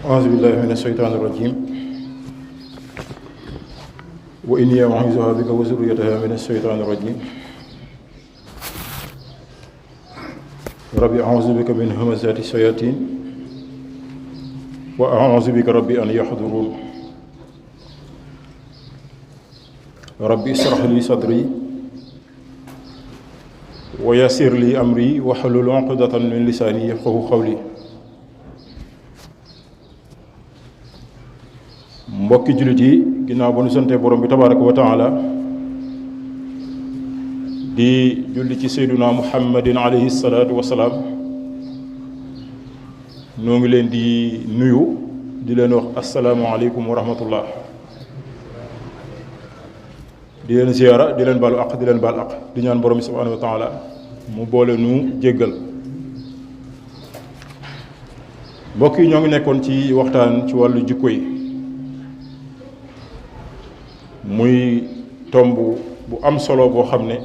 أعوذ بالله من الشيطان الرجيم وإني أعوذها بك وذريتها من الشيطان الرجيم ربي أعوذ بك من همزات الشياطين وأعوذ بك ربي أن يحضرون ربي اشرح لي صدري ويسر لي أمري واحلل عقدة من لساني يفقهوا قولي mbokki jullit yi ginnaaw ba nu sante borom bi tabaaraka wa taala di julli ci seyduna muhammadin alayhi salaatu wa salaam noo ngi leen di nuyu di leen wax asalaamualeykum wa rahmatullah di leen ziyaara di leen baalu aq di leen baal aq di ñaan borom bi subhaanahu wa taala mu boole nu jéggal mbokk yi ñoo ngi nekkoon ci waxtaan ci wàllu jikko yi muy tomb bu am solo boo xam ne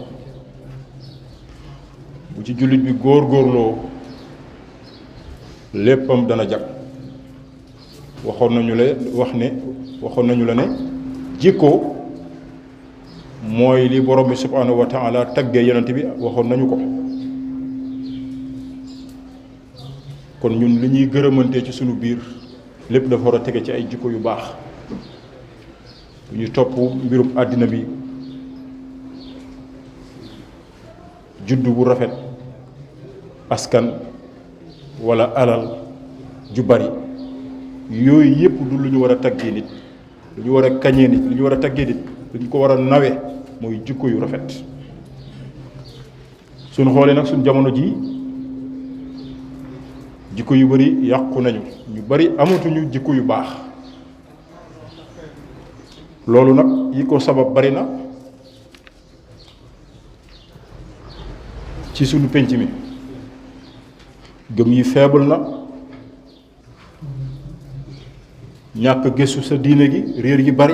bu ci jullit bi góor-góorloo léppam dana jag waxoon nañu la ne jikko mooy li borom bi subhanahu wa taala taggee yonent bi waxoon nañu ko kon ñun li ñuy gërëmantee ci sunu biir lépp dafa war a tege ci ay jikko yu baax bu ñu topp mbirum àddina bi juddu bu rafet askan walla alal ju bari yooyu yépp du lu ñu war a taggee nit lu ñu war a kañee nit lu ñu war a taggee nit lu ñu ko war a nawe mooy jikko yu rafet suñu xoolee nag suñu jamono ji jikko yu bari yàqu nañu ñu bari amatuñu jikko yu baax loolu nag yi ko sabab bari na ci sunu penc mi gëm yi faible na ñàkk gëstu sa diine gi réer yi bari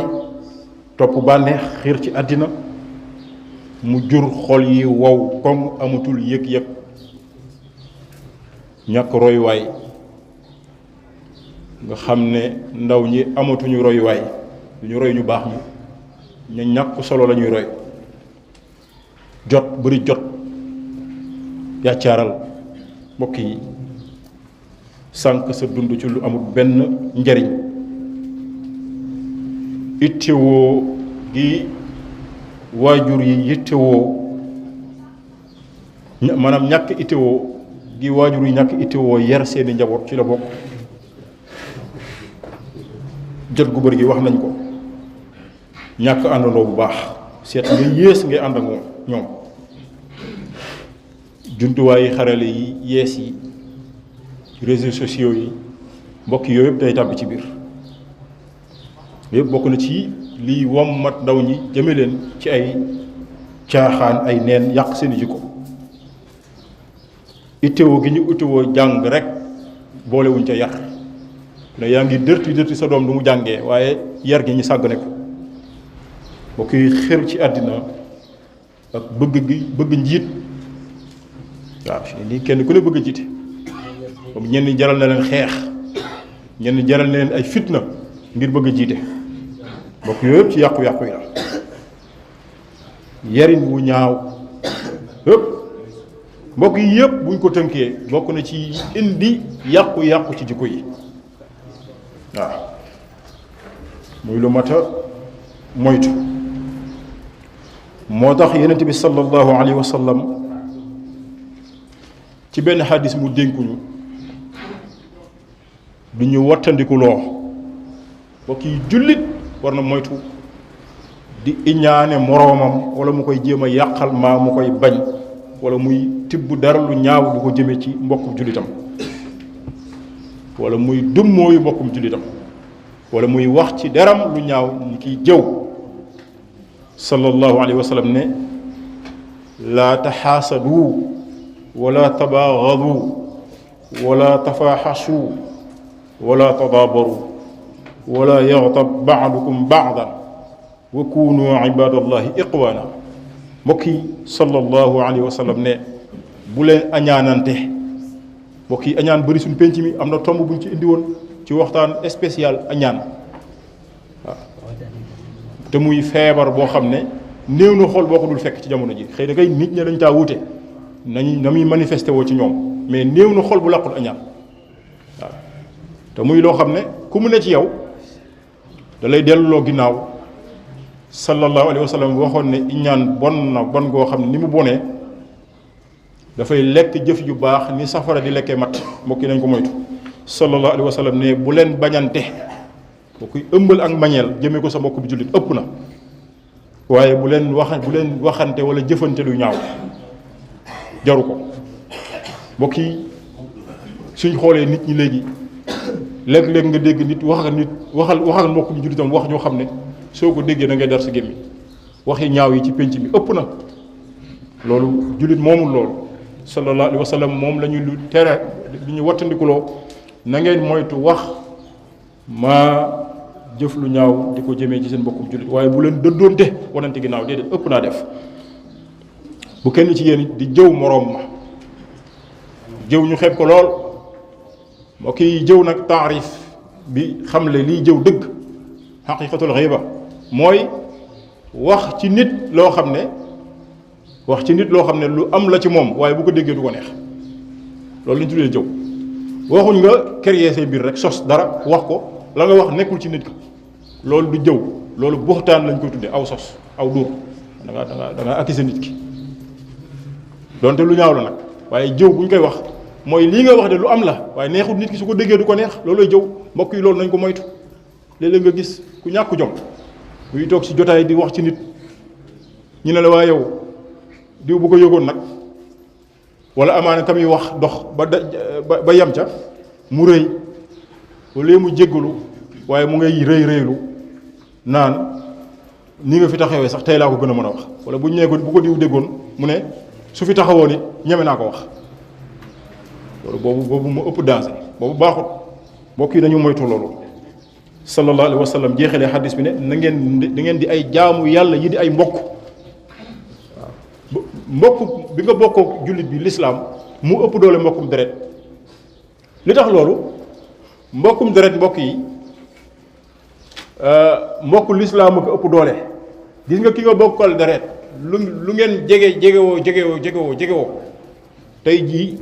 topp bànneex xiir ci àddina mu jur xol yi wow comme amatul yëg-yëg ñàkk royuwaay nga xam ne ndaw ñi amatuñu royuwaay du ñu roy ñu baax ñi ñu ñàkk solo la ñuy roy jot bari jot yàccaaral mbokk yi sànq sa dund ci lu amul benn njariñ ittewoo gi waajur yi ittewoo maanaam ñàkk ittewoo gi waajur yi ñàkk ittewoo yar seeni njaboot ci la bokk jot gu bari gi wax nañ ko ñàkk àndandoo bu baax seet nga yées ngay ànd ak ñoom jumtuwaayu xarale yi yees yi réseaux sociaux yi mbokk yooyu yëpp day tàbbi ci biir yëpp bokk na ci liy wommat ndaw ñi jëme leen ci ay caaxaan ay neen yàq seeni jikko ittewoo gi ñu ittewoo jàng rek boolewuñ ca yar ne yaa ngi dërti sa doom du mu jàngee waaye yar gi ñu sàgg ne ko mbokk yi xër ci àddina ak bëgg njiit waaw nii kenn ku ne bëgg a jiite comme ñenn jaral na leen xeex ñenn jaral na leen ay fitna ngir bëgg a jiite mbokk yooyu yëpp ci yàqu-yàqu yi la yarin wu ñaaw yëpp mbokk yi yëpp buñ ko tënkee bokk na ci indi yàqu-yàqu ci jikko yi waaw muy lu mat a moytu moo tax yonent bi sallallahu alayhi wa sallam ci benn xadis mu dénkuñu du ñu wattandiku loo mbokk yi jullit war na moytu di iñaane moroomam wala mu koy jéem a yàqal maa mu koy bañ wala muy tibb dara lu ñaaw du ko jëme ci mbokkum jullitam wala muy dummóoyu mbokkum jullitam wala muy wax ci deram lu ñaaw ni kiy jëw sallallahu alayhi wa sallam ne laa taxaasadu wala tabaagadu wala tafaaxasu wala tadaabaru wala yaxtab baadukum baadan wa kunu ibadallahi iqwaana mbokk yi sallallahu alayhi wa sallam ne bu leen añaanante mbokk yi añaan bëri suñu penc mi am na tomb buñ ci indi woon ci waxtaan spécial añaan waaw te muy feebar boo xam ne néew na xool boo ko dul fekk ci jamono ji xëy na kay nit ñi dañ taa wute na muy manifesté woo ci ñoom mais néew na xol bu làqul añaan waaw te muy loo xam ne ku mu ne ci yow da lay delloo ginnaaw sallallahu alayhi wa sallam waxoon ne iñaan bon na bon goo xam ne ni mu bonee dafay lekk jëf yu baax ni safara di lekkee mat mbokk yi nañ ko moytu sallallahu alayhi wa sallam ne bu leen bañante boo koy ëmbal ak mbañeel jëmee ko sa mbokk bi jullit ëpp na waaye bu leen waxante wala jëfante lu ñaaw jaru ko mbokk yi suñ xoolee nit ñi léegi léeg-léeg nga dégg nit waxal mbokk bi jullitam wax ñoo xam ne soo ko déggee da ngay dar sa gémmi waxi ñaaw yi ci pénc mi ëpp na loolu jullit moomul loolu sallallahu alayhi wa sallam moom la ñu lu tere lu ñu wattandikuloo na ngeen moytu wax maa jëf lu ñaaw di ko jëmee ci seen mbokkum jullit waaye bu leen dëddoonte wanante ginnaaw déedéet ëpp naa def bu kenn ci yéen di jëw moroom ma jëw ñu xeeb ko lool moo kiy jëw nag taarif bi xamle liy jëw dëgg xaqiqatul xiiba mooy wax ci nit loo xam ne lu am la ci moom waaye bu ko déggee du ko neex loolu la ñu tuddee jëw waxuñ nga créer say mbir rek sos dara wax ko la nga wax nekkul ci nit ko loolu du jëw loolu buxtaan lañ koy tuddee aw sos aw duur da nga accuser nit ki donte lu ñaaw la nag waaye jëw bu ñu koy wax mooy lii nga wax de lu am la waaye neexul nit ki su ko déggee du ko neex loolooy jëw mbokk yi loolu nañ ko moytu léeg-léeg nga gis ku ñàkk jom buy toog ci jotaay di wax ci nit ñu ne la waa yow diw bu ko yëgoon nag wala amaana ka muy wax dox ba yem ca mu rëy wala mu jéggalu waaye mu ngay rëylu naan ni nga fi taxawee sax tey laa ko gën a mën a wax wala bu ñu nee ko bu ko diw déggoon mu ne su fi taxawoon it ñeme naa ko wax loolu boobu mu ëpp danger boobu baaxut mbokk yi dañu moytu loolu sallallahu alayhi wa sallam jeexalee xaddis bi ne na ngeen da ngeen di ay jaamu yàlla yi di ay mbokk waaw mbokk bi nga bokkoo jullit bi lislaam mu ëpp doole mbokkum deret li tax loolu mbokkum deret mbokk yi mbokku lislaam a ko ëpp doole gis nga ki nga bokkal deret lu ngeen jegewoo tey jii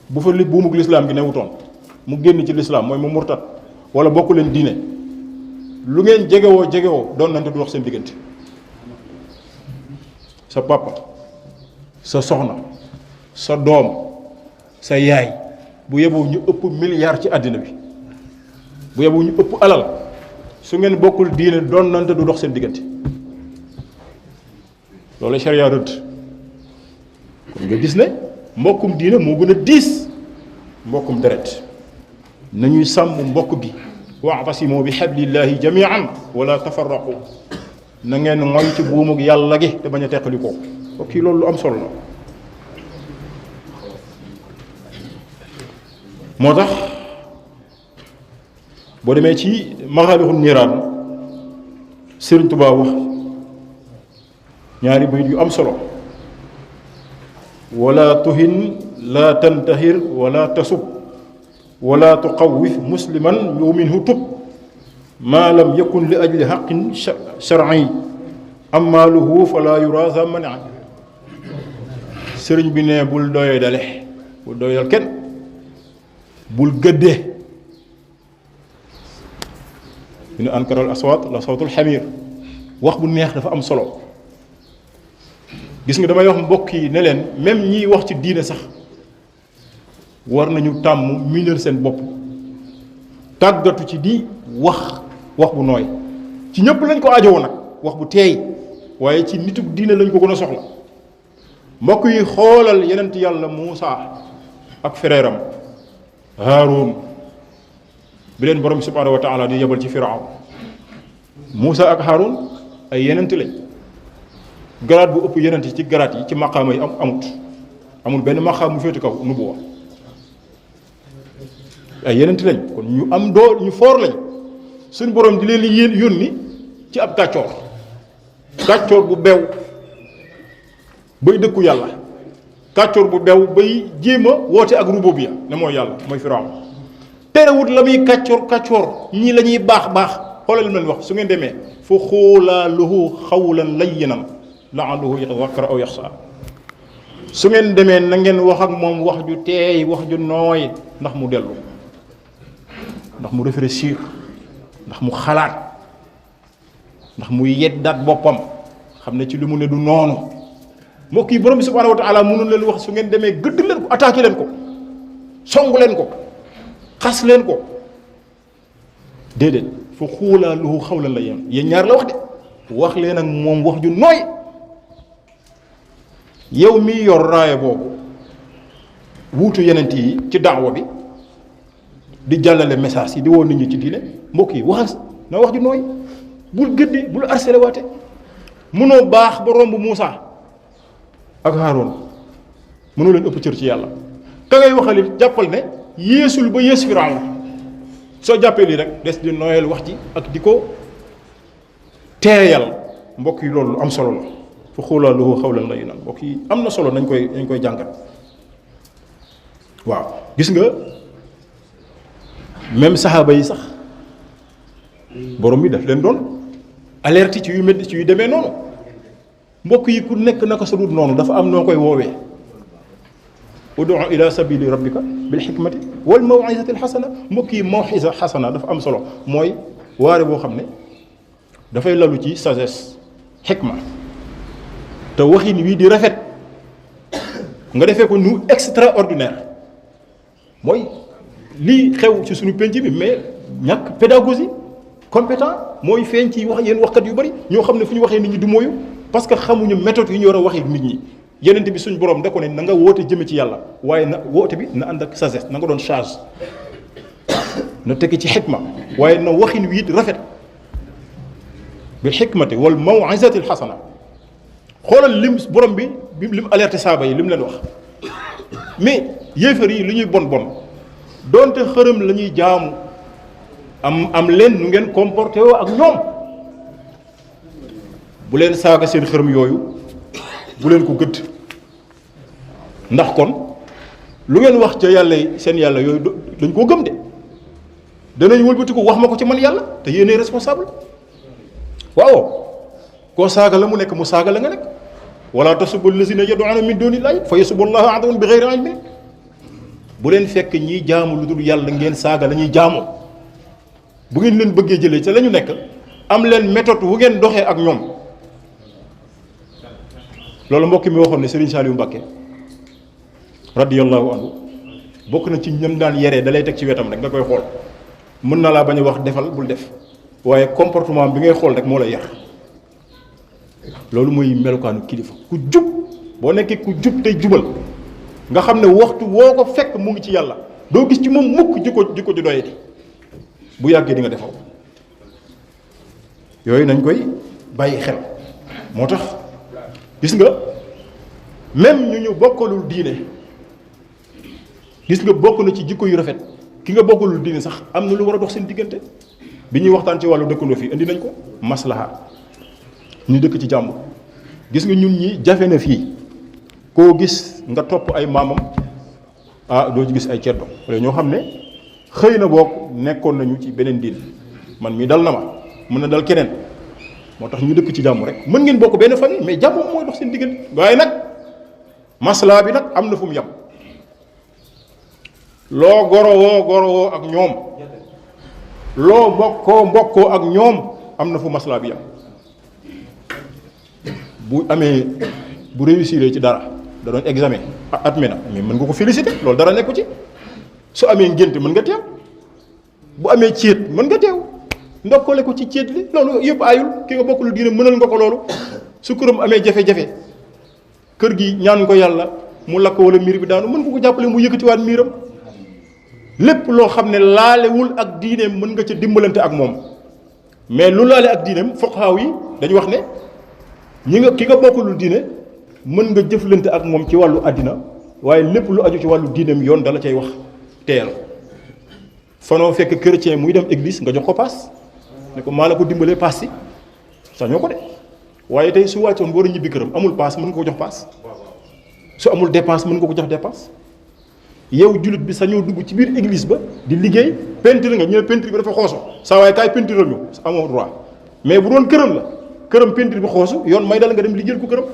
bu fa buumug lislaam gi newutoon mu génn ci lislaam mooy mu murtat wala bokku leen diine lu ngeen jegewoo doon nañ te du wax seen diggante sa papa sa soxna sa doom sa yaay bu yeboo ñu ëpp milliard ci àddina bi bu yeboo ñu ëpp alal su ngeen bokkul diine doon nañ te du dox seen diggante loolu sharia rëdd kon nga gis ne mbokkum diine moo gën a diis mbokkum deret nañuy sàmm mbokk gi wa'tasimu bi hablillahi jami'an wala tafarraqu na ngeen ngoy ci buumug yàlla gi te bañ a teqalikoo ok loolu lu am solo la moo tax boo demee ci maxaalixul niiraan Sëriñ Tuubaa wax ñaari bayit yu am solo wala tuhin la tantahir wala tasub wala tuqawwif musliman yow minhu tub maa lam yakun li ajli xaqin shar'i amaaluhu fala yuraza mania sëriñ bi ne bul doyee dale bul doyal kenn bul gëddee ina ankaral aswaat la sawtul xamir wax bu neex dafa am solo gis nga damay wax mbokk yi ne leen même ñiy wax ci diine sax war nañu tàmm miinal seen bopp tàggatu ci di wax bu nooy ci ñëpp lañ ko ajowoo nag wax bu teey waaye ci nitu diine lañ ko gën a soxla mbokk yi xoolal yenent yàlla Muusa ak frère am Haaruun bi leen borom subhaanahu wa taala di yebal ci Firaaw Muusa ak Haaruun ay yenent lañ garaat bu ëpp yenent yi ci garaat yi ci maqaama yi amul benn maqaam mu féetu kaw nubuwa ay yenent lañ kon ñu am doo ñu foor lañ suñ borom di leen yónni ci ab kàccoor bu bew bay dëkku yàlla kàccoor bu bew bay jéem a woote ak rububiyya ne mooy yàlla mooy Firaaw terewut la muy kàccoor ñii la ñuy baax xoolal li mu leen wax su ngeen demee fa xoolaa lahu xawlan layyinan la'allahu yatadhakkar aw yaxsha su ngeen demee na ngeen wax ak moom wax ju teey wax ju nooy ndax mu dellu ndax mu réfléchir ndax mu xalaat ndax mu yeddaat boppam xam ne ci li mu ne du noonu mbokk yi borom bi subhanahu wa taala mënul leen wax su ngeen demee gëdd leen ko attaqué leen ko song leen ko xas leen ko déedéet fa xuulaa lahu xawlan layyinan yéen ñaar la wax de wax leen ak moom wax ju nooy yow mi yor raaya boobu wuutu yenent yi ci daawa bi di jàllale message yi di woo nit ñi ci diine mbokk yi waxal na wax ju nooy bul gëddi bul harcelé waate mënoo baax ba romb Muusa ak Haaroon mënoo leen ëpp cër ci yàlla ka ngay waxalit jàppal ne yéesul ba yées Firawna soo jàppee lii rek des di nooyal wax ji ak di ko teeyal mbokk yi loolu lu am solo la fa xuulaa lahu xawlan layyinan mbokk yi am na solo nañ koy jàngat waaw gis nga même saxaaba yi sax borom bi daf leen doon alerte ci yu mel ci yu demee noonu mbokk yi ku nekk naka sa dut noonu dafa am noo koy woowee ud'u ila sabili rabbika bil hikmati wal maw'izati al hasana mbokk yi maw'iza hasana dafa am solo mooy waare boo xam ne dafay lalu ci sagesse xikma te waxin wii di rafet nga defee ko nu extraordinaire mooy lii xew ci suñu penc bi mais ñàkk pédagogie compétent mooy feeñ ci wax yéen waxkat yu bari ñoo xam ne fu ñu waxee nit ñi du mooyu parce que xamuñu méthode yi ñu war a waxee nit ñi yenent bi suñ borom da ko ne na nga woote jëme ci yàlla waaye na woote bi na ànd ak sagesse na nga doon charge na tekki ci xikma waaye na waxin wi it rafet bil xikmati wal maw'izati al xasana xoolal lim borom bi lim alerté saaba yi lim leen wax mais yéefar yi li ñuy bon doonte xërëm la ñuy jaamu am leen nu ngeen comporté woo ak ñoom bu leen saaga seen xërëm yooyu bu leen ko gëdd ndax kon lu ngeen wax ca yàlla yi seen yàlla yooyu dañ koo gëm de danañ wëlbati ko wax ma ko ci man yàlla te yéenee responsable waaw koo saaga la mu nekk mu saaga la nga nekk wala tasubbu allazina yad'una min dunillahi fa yasubbu allaha adwan bi ghayri ilmin bu leen fekk ñiy jaamu lu dul yàlla ngeen saaga la ñuy jaamu bu ngeen leen bëggee jëlee ca la ñu nekk am leen méthode wu ngeen doxee ak ñoom loolu mbokk mi waxoon ne Serigne Saliou Mbacké radiyallahu anhu bokk na ci ñam daan yeree da lay teg ci wetam rek nga koy xool mën na laa bañ a wax defal bul def waaye comportement bi ngay xool rek moo lay yar loolu mooy melukaanu kilifa ku jub boo nekkee ku jub tey jubal nga xam ne waxtu woo ko fekk mu ngi ci yàlla doo gis ci moom mukk jikko di doye di bu yàggee di nga defal yooyu nañ koy bàyyi xel moo tax gis nga même ñu bokkalul diine gis nga bokk na ci jikko yu rafet ki nga bokkalul diine sax am na lu war a dox seen diggante bi ñuy waxtaan ci wàllu dëkkandoo fii indi nañ ko maslaha ñu dëkk ci jàmm gis nga ñun ñi jafe na fii koo gis nga topp ay maamam doo ci gis ay ceddo wala ñoo xam ne xëy na boog nekkoon nañu ci beneen diin man mii dal na ma mën na dal keneen moo tax ñu dëkk ci jàmm rek mën ngeen bokk benn famille mais jàmm mooy dox seen diggante waaye nag maslaa bi nag am na fu mu yem loo gorowoo ak ñoom loo mbokkoo ak ñoom am na fu maslaa bi yem bu réussir ci dara da doon examen admis na mais mën nga ko féliciter loolu dara nekku ci su amee ngénte mën nga teew bu amee céet mën nga teew ndokkale ko ci céet li loolu yëpp aayul ki nga bokkul diine mënal nga ko loolu su këram amee jafe-jafe kër gi ñaan ko yàlla mu lakk wala miir bi daanu mën nga ko jàppale mu yëkkatiwaat miiram lépp loo xam ne laalewul ak diineem mën nga ca dimbalante ak moom mais lu laale ak diineem fuqahaa yi dañu wax ne ki nga bokkulul diine mën nga jëflante ak moom ci wàllu àddina waaye lépp lu aju ci wàllu diineem yoon dala cay wax teel fanoo fekk chrétien muy dem église nga jox ko paas ne ko maa la ko dimbalee paas si sañoo ko de waaye tey su wàccoon war a ñibbi këram amul paas mën nga ko jox paas su amul dépense mën nga ko jox dépense yow jullit bi sañoo dugg ci biir église ba di liggéey peinture nga ñu ne peinture bi dafa xoosu saa waaye kaay peinture ñu amoo droit mais bu doon këram la këram peinture bi xoosu yoon may dal nga dem liggéeyal ko këram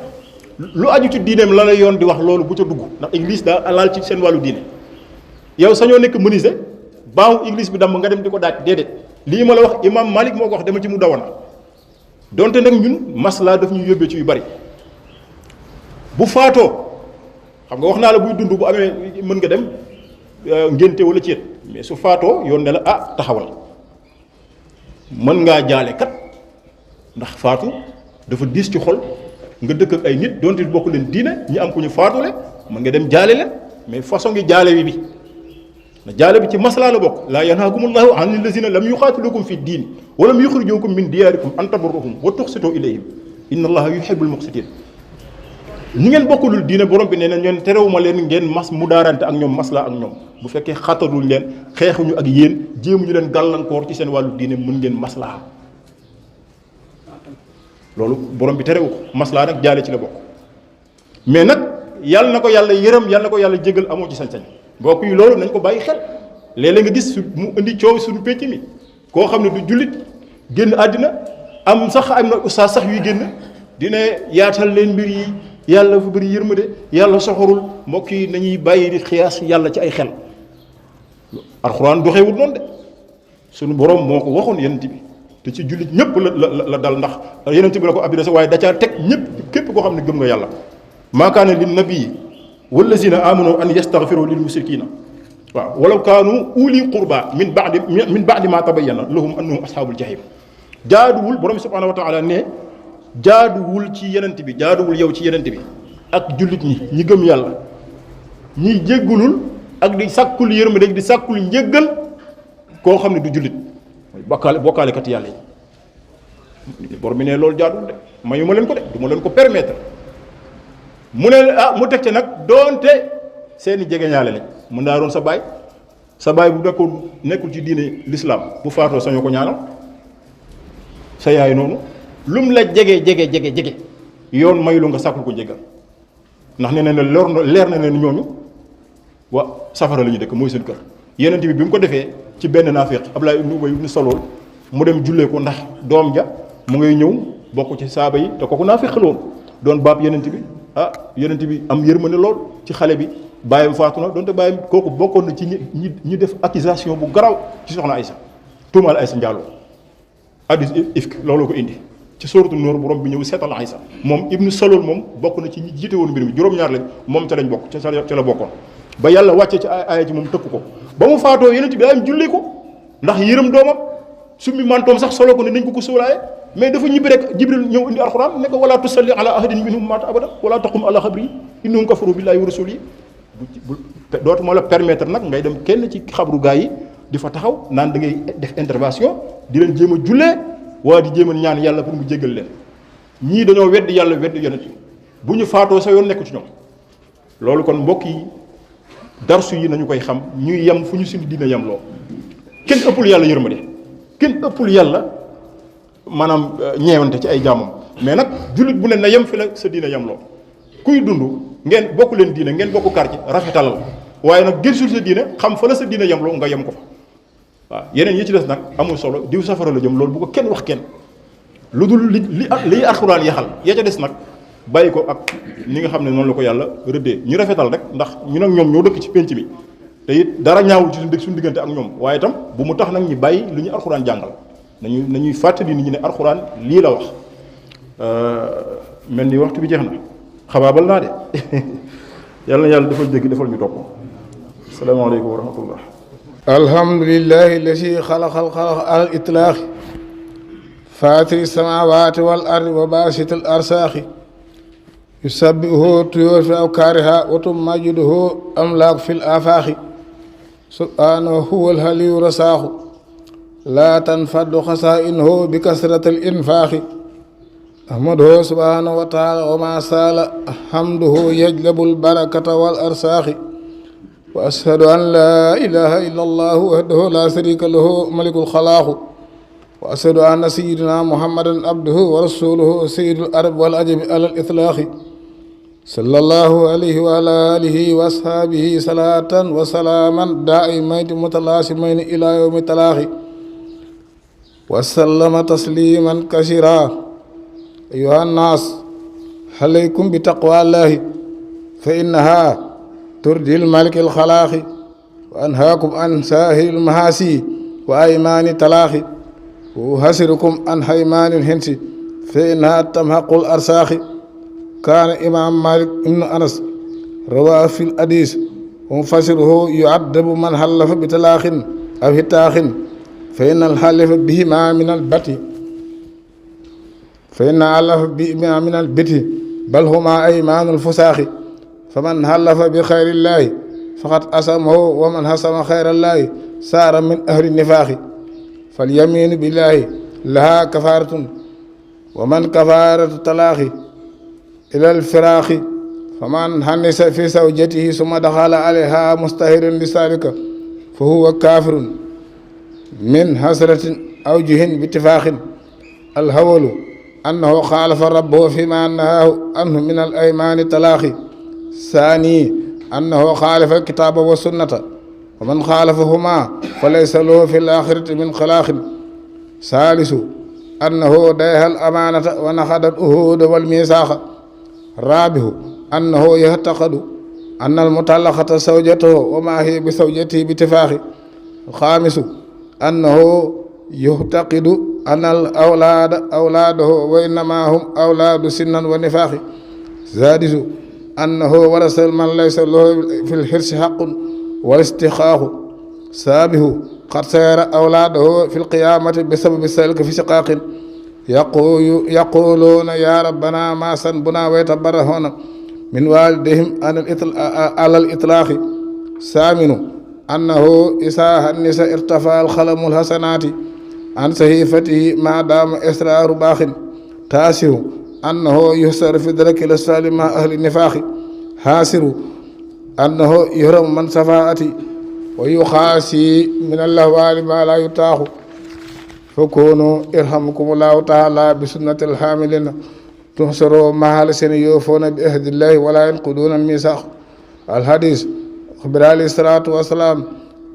lu aju ci diineem la lay yoon di wax loolu bu ca dugg ndax église daa laal ci seen wàllu diine yow sañoo nekk menuisier baawu église bi damm nga dem di ko daaj déedéet lii ma la wax imam Malik moo ko wax dama ci mu dawana donte nag ñun masla daf ñu yóbbee ci yu bari bu faatoo xam nga wax naa la buy dund bu amee mën nga dem ngénte wala ceet mais su faatoo yoon ne la ah taxawal mën ngaa jaale kat ndax faatu dafa diis ci xol nga dëkk ak ay nit donte bokk leen diine ñi am ku ñu faatule mën nga dem jaale leen mais façon ngi jaale bi na jaale bi ci maslaa la bokk laa yanhaakumullahu an allazina lam yuqaatilukum fi diin wa lam yuxrijukum min diyaarikum an tabarruhum wa tuqsitu ilayhim inna allaha yuhibbul muqsitin ñi ngeen bokkulul diine borom bi nee na ñoom terewuma leen ngeen mu daarante ak ñoom maslaa ak ñoom bu fekkee xatalul leen xeexuñu ak yéen jéemuñu leen gàllankoor ci seen wàllu diine mën ngeen maslaa loolu borom bi terewu ko maslaa nag jaale ci la bokk mais nag yàlla na ko yàlla yërëm yàlla na ko yàlla jégal amoo ci sañ-sañ mbokk yi loolu nañ ko bàyyi xel léeg-léeg nga gis mu indi coow suñu pénc mi koo xam ne du jullit génn àddina am na ustaas sax yuy génn dina yaatal leen mbir yi yàlla fu bëri yërmande yàlla soxorul mbokk yi nañuy bàyyi di xiyaas yàlla ci ay xel alxuraan doxewut noonu de suñu borom moo ko waxoon yenent bi te ci jullit ñëpp la dal ndax yenent bi la ko abdina sa waaye da caa teg ñëpp képp koo xam ne gëm nga yàlla maa kaana lin nabii wallazina amanu an yastaghfiru lil mushrikina waaw walaw kaanu uli qurba min ba'di ma tabayyana lahum annahum ashabul jahim jaaduwul borom subhanahu wa taala ne jaaduwul ci yenent bi jaaduwul yow ci yenent bi ak jullit ñi gëm yàlla ñiy jéggulul ak di sàkkul yërmande di sàkkul njéggal koo xam ne du jullit bokkaalekat yàlla yi borom bi ne loolu jaaduwul de mayu ma leen ko de du ma leen ko permettre mu ne mu teg ci nag doonte seeni jegeñaale lañ mën naa doon sa baay bu nekkul ci diine l'islam bu faatoo sañoo ko ñaanal sa yaay noonu lum la jege yoon mayulu nga sàkkul ko jéggal ndax nee na leer na leen ñooñu wa safara la ñu dëkk mooy seen kër yeneen bi mu ko defee ci benn naafiq Abdullah ibn Ubay ibn Salul mu dem jullee ko ndax doom ja mu ngay ñëw bokk ci saaba yi te kooku naafiq la woon doon baab yeneen bi yonent bi am yërmande lool ci xale bi bàyyam faatu na donte bàyyam kooku bokkoon na ci ñi def accusation bu garaw ci soxna Aysa tuumaal Aysa njaaloo hadis ifk looloo ko indi ci sóoratu Nuur borom bi ñëw seetal Aysa moom ibnu Salul moom bokk na ci ñi jiite woon mbir mi juróom-ñaar lañ moom ca lañ bokk ca la bokkoon ba yàlla wàccee ci aaya ji moom tëkk ko ba mu faatoo yonent bi daa am julli ko ndax yërëm doomam summi mantoom sax solo ko ne nañ ko sóolaaye mais dafa ñibbi rek Jibril ñëw indi alxuraan ne ko wala tusalli ala ahadin minhum maata abada wala taqum ala xabri innahum kafaru billahi wa rasuli dootuma la permettre nag ngay dem kenn ci xabru gaa yi di fa taxaw naan da ngay def intervention di leen jéem a jullee waa di jéem a ñaan yàlla pour mu jéggal leen ñii dañoo weddi yàlla weddi yonent yi bu ñu faatoo sa yoon nekk ci ñoom loolu kon mbokk yi darsu yi nañu koy xam ñuy yem fu ñu suñu diina yem loo kenn ëppul yàlla yërmande kenn ëppul yàlla maanaam ñeewante ci ay jaamam mais nag jullit bu ne na yem fi la sa diina yem loo kuy dund ngeen bokk leen diine ngeen bokk quartier rafetalal waaye nag gëstu sa diine xam fa la sa diina yem loo nga yem ko fa waaw yeneen yi ci des nag amul solo diw safara la jëm loolu bu ko kenn wax kenn lu dul li alxuraan yaxal ya ca des nag bàyyi ko ak ni nga xam ne noonu la ko yàlla rëddee ñu rafetal rek ndax ñu nag ñoom ñoo dëkk ci pénc mi te it dara ñaawul ci suñu diggante ak ñoom waaye itam bu mu tax nag ñu bàyyi lu ñu alxuraan jàngal nañuy fàttali nit ñi ne alxuraan lii la wax mel ni waxtu bi jeex na xabaabal naa de yàlla na yàlla defal dégg defal ñu topp asalaamaaleykum wa rahmatullah alhamdulillahi alladi xalaqal xalq alal itlaaxi faatiri samaawaati wal ardi wa baasitil arsaaxi yusabbihuhu tuyuur fi awkaariha wa tumajjiduhu amlaak fil aafaaxi subhaanahu huwal aliyu rasaaxu laa tanfaddu xasaa'inuhu bi kasratil infaaxi ahmaduhu subhaanahu wa taala wa maa saala hamduhu yajlabul barakata wal arsaaxi wa ashhadu an laa ilaaha illa allahu wahdahu laa shariika lahu malikul xalaaxu wa ashhadu anna sayyidina muhammadan abduhu wa rasuluhu sayyidul arab wal ajami alal itlaaxi صلى الله عليه وعلى آله وأصحابه صلاة وسلاما دائمين متلازمين إلى يوم التلاقي وسلم تسليما كثيرا. أيها الناس عليكم بتقوى الله فإنها ترضي الملك الخلاق وأنهاكم عن ساهل المهاسي وأيمان التلاقي وأحذركم عن حيمان الهنس فإنها تمحق الأرساخ. كان إمام مالك بن أنس رواه في الحديث ومفسره يعذب من حلف بطلاق أو هتاخ فإن الحلف بهما من البت فإن الحلف بهما من البت بل هما أيمان الفساخ. فمن حلف بخير الله فقد أسمه ومن حسم خير الله صار من أهل النفاق. فاليمين بالله لها كفارة ومن كفارة الطلاق إلى الفراق. فمن حنس في زوجته ثم دخل عليها مستهر لذلك فهو كافر من حسرة أو جهن باتفاق. الهول أنه خالف ربه فيما نهاه عنه من الأيمان الطلاق. ثاني أنه خالف الكتاب والسنة ومن خالفهما فليس له في الآخرة من خلاق. ثالث أنه داها الأمانة ونخد العهود والميثاق. رابع أنه يعتقد أن المطلقة زوجته وما هي بزوجته باتفاق. الخامس أنه يعتقد أن الأولاد أولاده وإنما هم أولاد سنا ونفاق. السادس أنه ورث من ليس له في الحرص حق والاستحقاق. السابع قد سير أولاده في القيامة بسبب ذلك في شقاق. يقولون يا ربنا ما ذنبنا ويتبرهون من والدهم على الإطلاق. الثامن أنه إذا هنس ارتفع الخلم الحسنات عن صحيفته ما دام إسرار باخ. تاسع أنه يحشر في درك الأسفل مع أهل النفاق. حاسر أنه يهرم من شفاعته ويخاسي من الأهوال ما لا يطاق. فكونوا إرحمكم الله تعالى بسنة الحاملين تحشروا مع الذين يوفون بعهد الله ولا ينقضون الميثاق. الحديث أخبر عليه الصلاة والسلام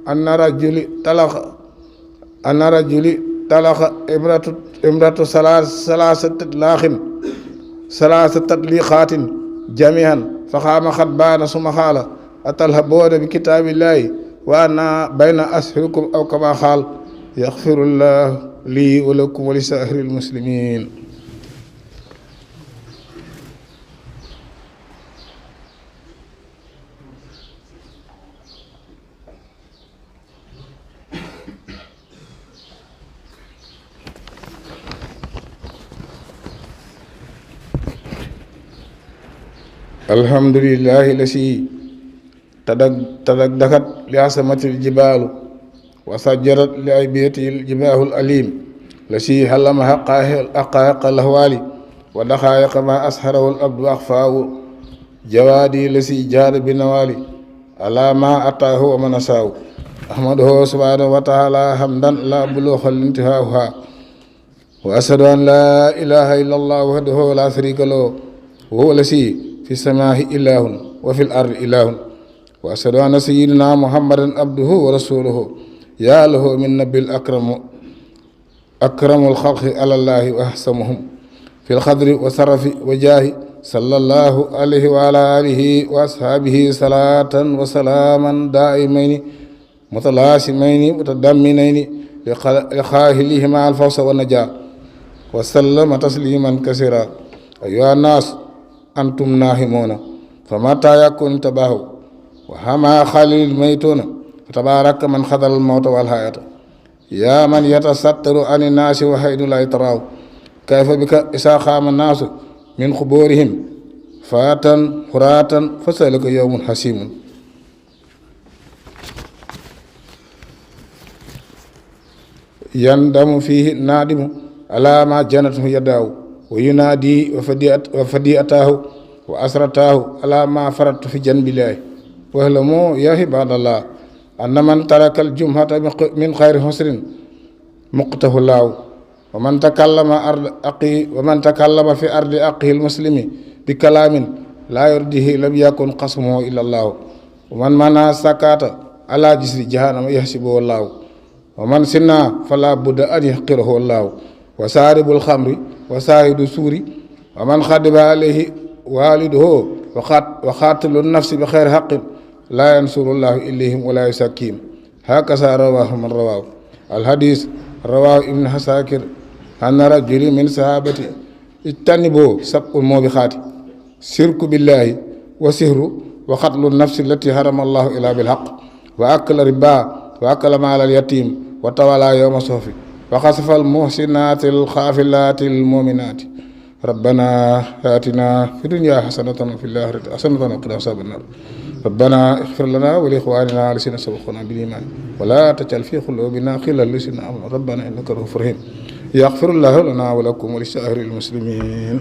أن رجل طلق امرأة ثلاث تطليقات جميعا فقام خطبان ثم قال أتلهبون بكتاب الله وأنا بين أسهلكم أو كما قال. يغفر الله لي ولكم ولسائر المسلمين. الحمد لله الذي تدكدكت لعصمة الجبال وسجرت لعبيته الجباه الأليم الذي حلم حقائق الأهوال ودقائق ما أسهره الأبد وأخفاه. جوادي الذي جاد بنوالي على ما أتاه ومن أساه. أحمده سبحانه وتعالى حمدا لا بلوغ الانتهاء وأشهد أن لا إله إلا الله وحده لا شريك له وهو الذي في السماء إله وفي الأرض إله. وأشهد أن سيدنا محمدا عبده ورسوله يا له من نبي الأكرم الخلق على الله وأحسمهم في الخضر وسرف وجاه صلى الله عليه وعلى آله وأصحابه صلاة وسلاما دائمين متلازمين متضمنين لخاهلهما الفوز والنجاة وسلم تسليما كثيرا. أيها الناس أنتم ناهمون فمتى يكون تباهوا وهما خليل الميتون فتبارك من خذل الموت والحياة. يا من يتستر عن الناس وحيد لا يتراه كيف بك إذا قام الناس من قبورهم فاتا فراتا فسألك يوم حسيم. يندم فيه النادم على ما جنته يداه وينادي وفديئته وأسرته على ما فرط في جنب الله. واعلموا يا عباد الله أن من ترك الجمعة من خير حسر مقته الله. ومن تكلم في أرض أخيه المسلم بكلام لا يرده لم يكن قسمه إلا الله ومن منع الزكاة على جسر جهنم يحسبه الله ومن سنا فلا بد أن يحقره الله وسارب الخمر وساهد السور ومن خدب عليه والده وقاتل النفس بخير حق لا ينصر الله إليهم ولا يسكيم هكذا رواه من رواه الحديث رواه ابن حساكر أن رجل من صحابته اجتنبوا سبق الموبقات شرك بالله وسهر وقتل النفس التي حرم الله إلا بالحق وأكل ربا وأكل مال اليتيم وتولى يوم صوفي وخسف المحسنات الخافلات المؤمنات ربنا آتنا في الدنيا حسنة وفي الآخرة حسنة وقنا عذاب النار ربنا اغفر لنا ولإخواننا الذين سبقونا بالإيمان ولا تجعل في قلوبنا غلا للذين آمنوا ربنا إنك رؤوف رحيم يغفر الله لنا ولكم ولسائر المسلمين